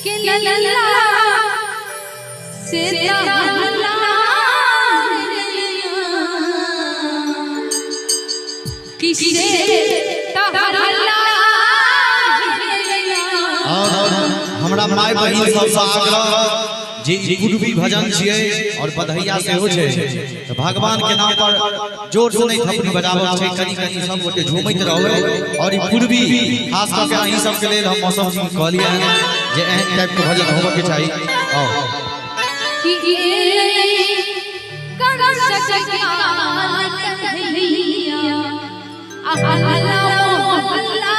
के लल्ला से तहला किसे तहला। और हमरा माय बहिन सबसँ आग्रह जे ई पूर्वी भजन छियै और बधैया सेहो छै, तऽ भगवान के नाम पर जोर से नहीं थपड़ी बजाबक छै, कनि कनि सब गोटे झूमैत रहबै। और ई पूर्वी खास कऽ के अहीं सबके लेल हम मौसम जी कहलियै हन जे एहन टाइप के भजन होबऽ के चाही। आओ कि कंस के कन्हैया अहला मोहल्ला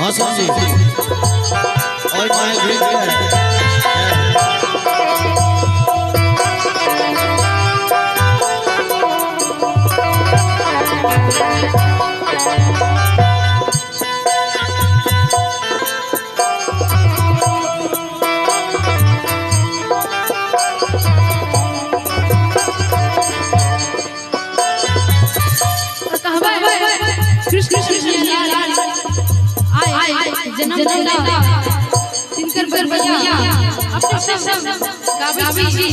मौसम जी और my भेज है। कृष्ण कृष्ण आए जन्म तिनकर बरबैया अपने सब गाबै छी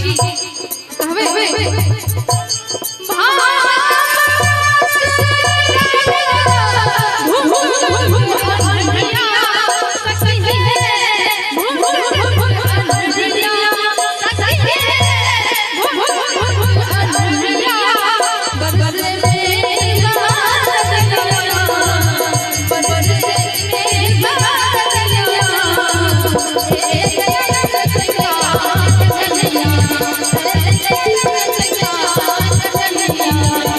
कहबै Yeah.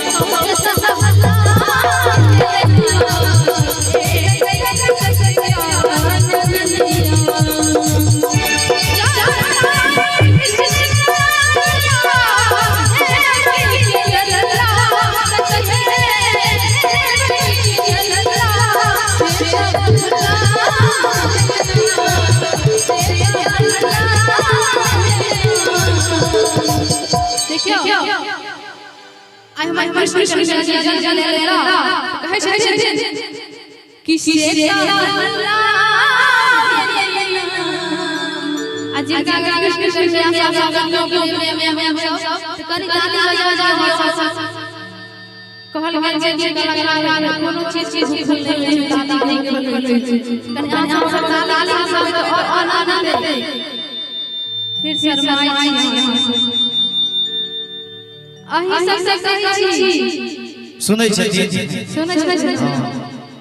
आइ हमर कृष्ण कन्हैया जी जन्म लेला कहै छथिन कि आ जिनका कृष्ण कन्हैया सब में सब त कनि ताली बजा बजा कहल गेल छै जे कलाकार कोनो चीज के भूखल नहि होइ छै, ताली नहि भूखल होइ छै। कनि अहाँ सब ताली सब और आनंद हेतै। फिर शरमाइ छी अहाँ सब। अहीं सब से कहै छी, सुनै छथिन। सुनै छी।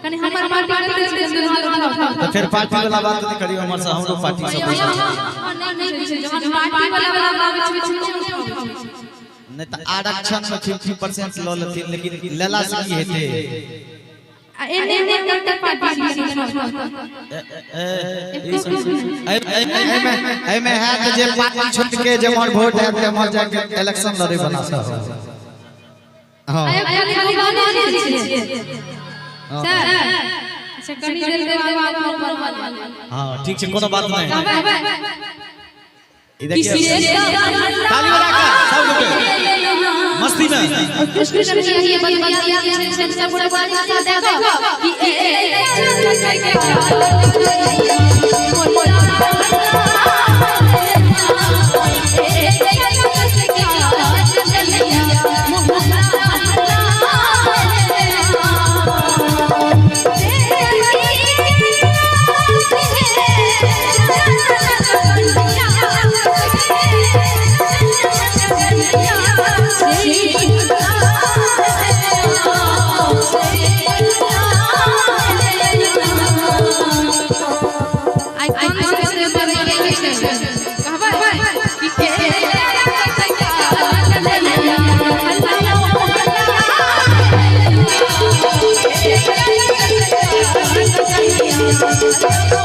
कनि हमर पार्टी कते छै दुल्हा उठाउ। तऽ फेर पार्टी वाला बात नहि करियौ हमर से, हमरो पार्टी सब पैसा छै। नहीं नहीं छै, जहन पार्टी वाला वाला आबै छै नहि उठाबै छै। नहि तऽ आरक्षण मे 50% लऽ लेथिन, लेकिन लेला से की हेतै? आ एने एने कते पार्टी छै? एहिमे हैत जे पार्टी छोड़ि के जेम्हर वोट हैत तेम्हर जाके इलेक्शन लड़े बना सब। हँ। आयो खाली गाने छियै सर। अच्छा, कनि देर के बाद हँ, ठीक छै, कोनो बात नहि। ई किसी देखियौ, ताली बजा के सब गोटे मस्ती में। कृष्ण कन्हैया ये बदबदिया के छै सब गोटे बात साथ देखो कि ए आई कौन से बदबदिया छै कहबै कि ए।